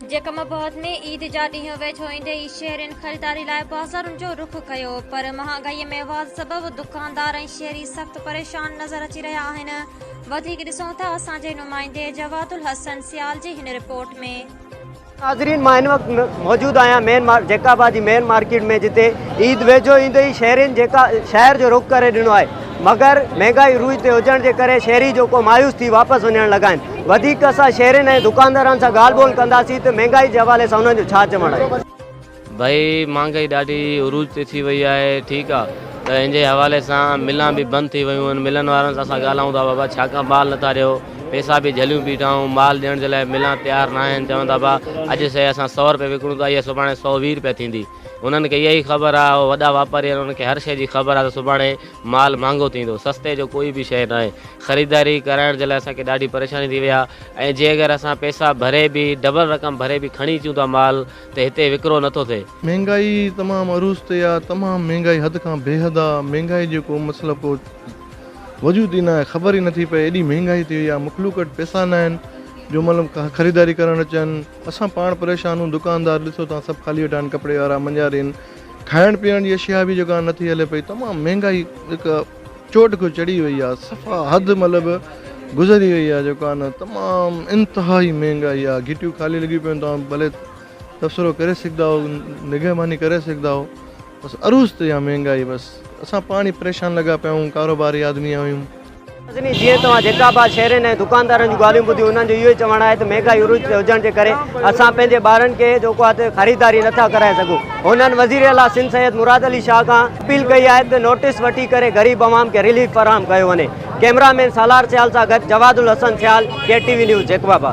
Jacob آباد ۾ عيد جا ڏينهن ويجهو ايندي ئي شهرين خريداري لاء بازارن جو رخ ڪيو پر مهانگائي ۾ واڌ سبب دڪاندار ۽ شهري سخت پريشان نظر اچي رهيا آهن وڌيڪ ڏسون ٿا اسان جي نمائندي جواد الحسن سيال جي هن رپورٽ ۾. ناظرين مان هن وقت موجود آهيان مين جيڪب آباد جي مين مارڪيٽ ۾ جتي عيد ويجهو ايندي ئي شهرين جيڪا شهر جو رخ ڪري ڏنو آهي مگر مهنگائي عروج تي هجڻ جي ڪري شهري جيڪو مايوس ٿي واپس وڃڻ لڳا آهن. وڌيڪ اسان شهرين ۽ دڪاندارن سان ڳالهه ٻولهه ڪنداسين ته مهنگائي جي حوالي سان انهن جو ڇا چوڻ آهي. ڀئي مھانگائي ڏاڍي عروج تي ٿي وئي آهي ٺيڪ آ ته ان جي حوالي سان ملان به بند ٿي ويون آهن ملن وارن سان اسان ڳالهائون ٿا بابا ڇاکان مال نٿا ڏيو پئسا به جھليون بيٺا آهيون مال ڏيڻ جي لاء ملان تيار ناهن چون ٿا ڀا اڄ شيء اسان سو روپيه وڪڻون ٿا اها سڀاڻي 120 روپيه ٿيندي انهن کي اها ئي خبر آ اهي وڏا واپاري آهن انهن کي هر شيء جي خبر آ ته سڀاڻي مال مھانگو ٿيندو سستي جو ڪوئي به شيء ناهي خريداري ڪرائڻ جي لاء اسان کي ڏاڍي پريشاني ٿي وئي آهي ۽ جي اگر اسان پئسا ڀري به ڊبل رقم ڀري به کڻي اچون ٿا مال ته هتي وڪرو نٿو ٿئي. مهنگائي تمام عروج تي آ تمام مهنگائي حد کان بيحد آ مهنگائي جو ڪو مسئلو ڪو وجود ئي ناهي خبر ئي نٿي پئي ايڏي مهنگائي ٿي وئي آ مخلوق وٽ پئسا ناهن جو مطلب خريداري ڪرڻ اچن اسان پاڻ پريشان آهيون دڪاندار ڏسو توهان سڀ خالي ويٺا آهن ڪپڙي وارا منجارين کائڻ پيئڻ جي اشياء به جيڪا نٿي هلي پئي تمام مهنگائي هڪ چوٽ کان چڙهي وئي آ صفا حد مطلب گذري وئي آ جيڪو آ نه تمام انتهائي مهنگائي آ گهٽيون خالي لڳيون پيون توهان ڀلي تبصرو ڪري سگهندا آهو نگهباني ڪري سگهندا آهو بس عروج تي آ مهنگائي بس اسان پاڻ ئي پريشان لڳا پيا آهيون ڪاروباري آدمي آهيون. ناظرين جيئن توهان جيڪب آباد شهرين ۽ دڪاندارن جون ڳالهيون ٻڌيون انهن جو اهو ئي چوڻ آهي ته مهنگائي عروج تي هجڻ جي ڪري اسان پنهنجي ٻارن کي جيڪو آهي ته خريداري نٿا ڪرائي سگهون هنن وزير اعليٰ سنڌ سيد مراد علي شاهه کان اپيل ڪئي آهي ته نوٽيس وٺي ڪري غريب عوام کي رليف فراهم ڪيو وڃي ڪئميرا مين سالار سيال سان گڏ Jawad ul Hassan Sial K T V news Jacobabad.